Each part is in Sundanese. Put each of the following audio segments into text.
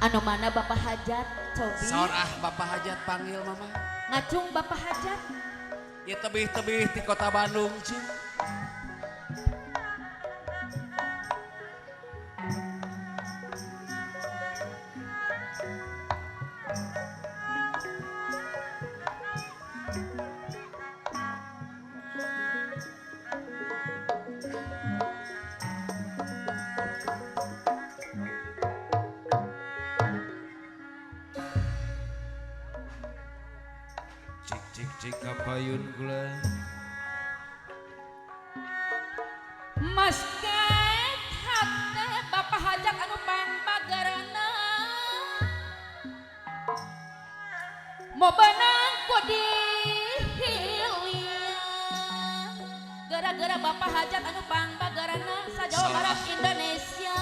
Anu mana Bapak Hajat cobi? Saur ah Bapak Hajat panggil mama. Ngacung Bapak Hajat. Ya tebih-tebih di kota Bandung cing. Cik cik cik kapayun kula. Mas ket hate Bapak Hajat anu pangbagarana. Mo benang ku dihiliang. Gara-gara Bapak Hajat anu pangbagarana sa Jawa Barat Indonesia.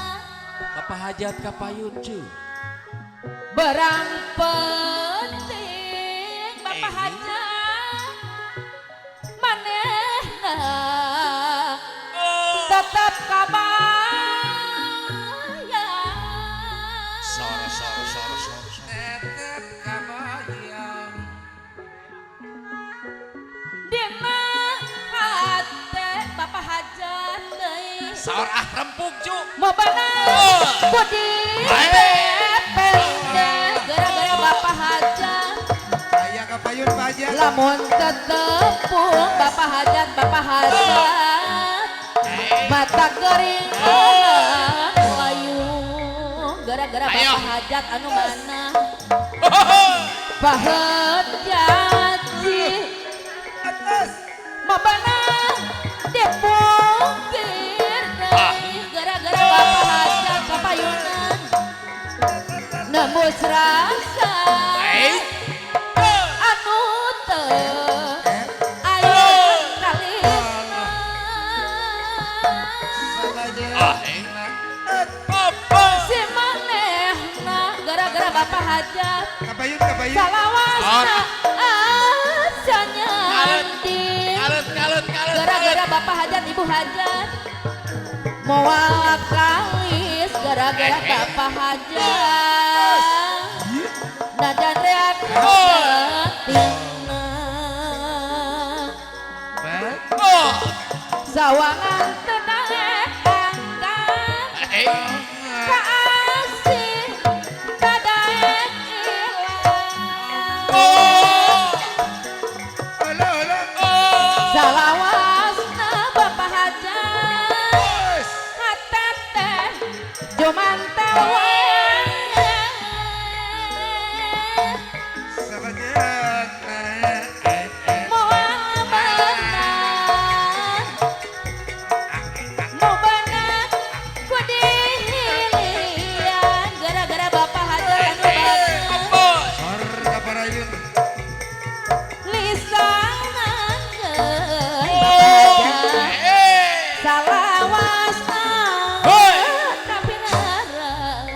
Bapak Hajat kapayun cu. Berang penting Bapak Hajat manehna tetap kabayang. Sor sor sor sor sor. Tetep kabayang. Dina hate Bapak Hajat deui. Saur ah rempug cu. Mo benang ku dipepende gara-gara Bapak Hajat. Aya kapayun Pak Hajat. Lamun tetepung Bapak Hajat, Bapak Hajat mata kering layu gara-gara Bapak Hajat anu mana pahet janji mabanang dipungkir deui gara-gara Bapak Hajat kapayunan nembus rasa anu teu aya kalisna. Si manehna gara-gara Bapak Hajat Kapayun kapayun. salawasna asa nyandi Kalet kalet kalet. gara-gara Bapak Hajat Ibu Hajat moal kalis gara-gara Bapak Hajat najan reak tina sawangan teu daek angkat kaasih kadaek ilang salawasna Bapak Hajat hate teh jumantel wae. Moal beunang, mo beunang ku dihilian gara-gara Bapak Hajat anu bageun Sor kaparayun. lisanankeun Bapak Hajat salawasna tapi ngarang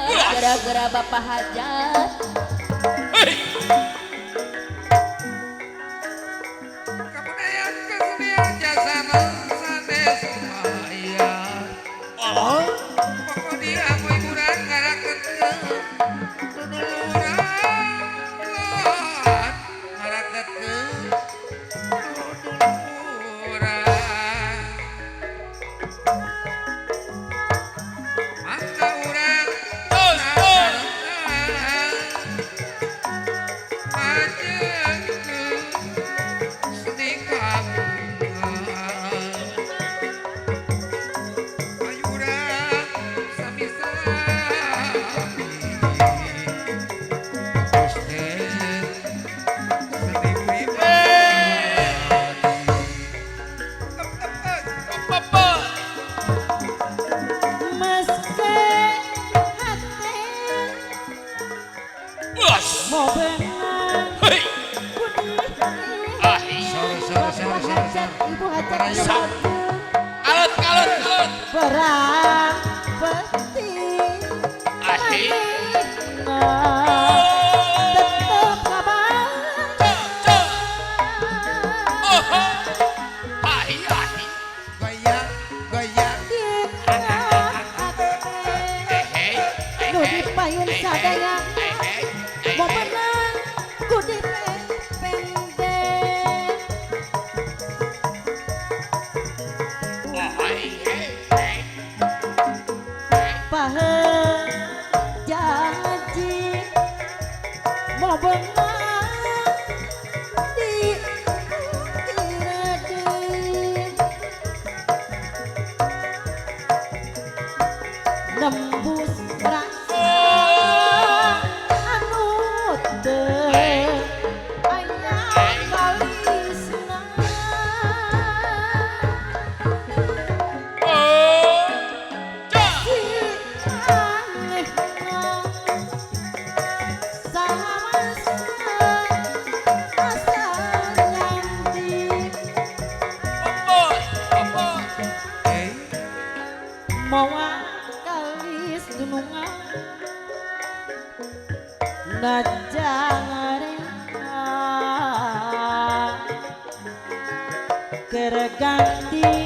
gara-gara Bapak Hajat. Kabudayan kesenian jasa sanes maya. Pokok dia mau hiburan ngarakeun duduluran ngarakeun duduluran. Mangga urang majengkeun seni kagungan. Ayo urang sami-sami Gusti seni pribadi. Meski hati mau benang ku Sor sor sor sor sor. Ibu Hajat Kaparayun. Kalet kalet kalet. perang penting manehna tetep kabayang. Goyang goyang. Dina hate nu Ku dipayun sadaya mau benang ku dipendek. Pahe janji mau benang di deui nembus rasa anu teu aya kalisna. Si anehna salawasna asa nyanti mawa kalis dunungan najangarena keur ganti.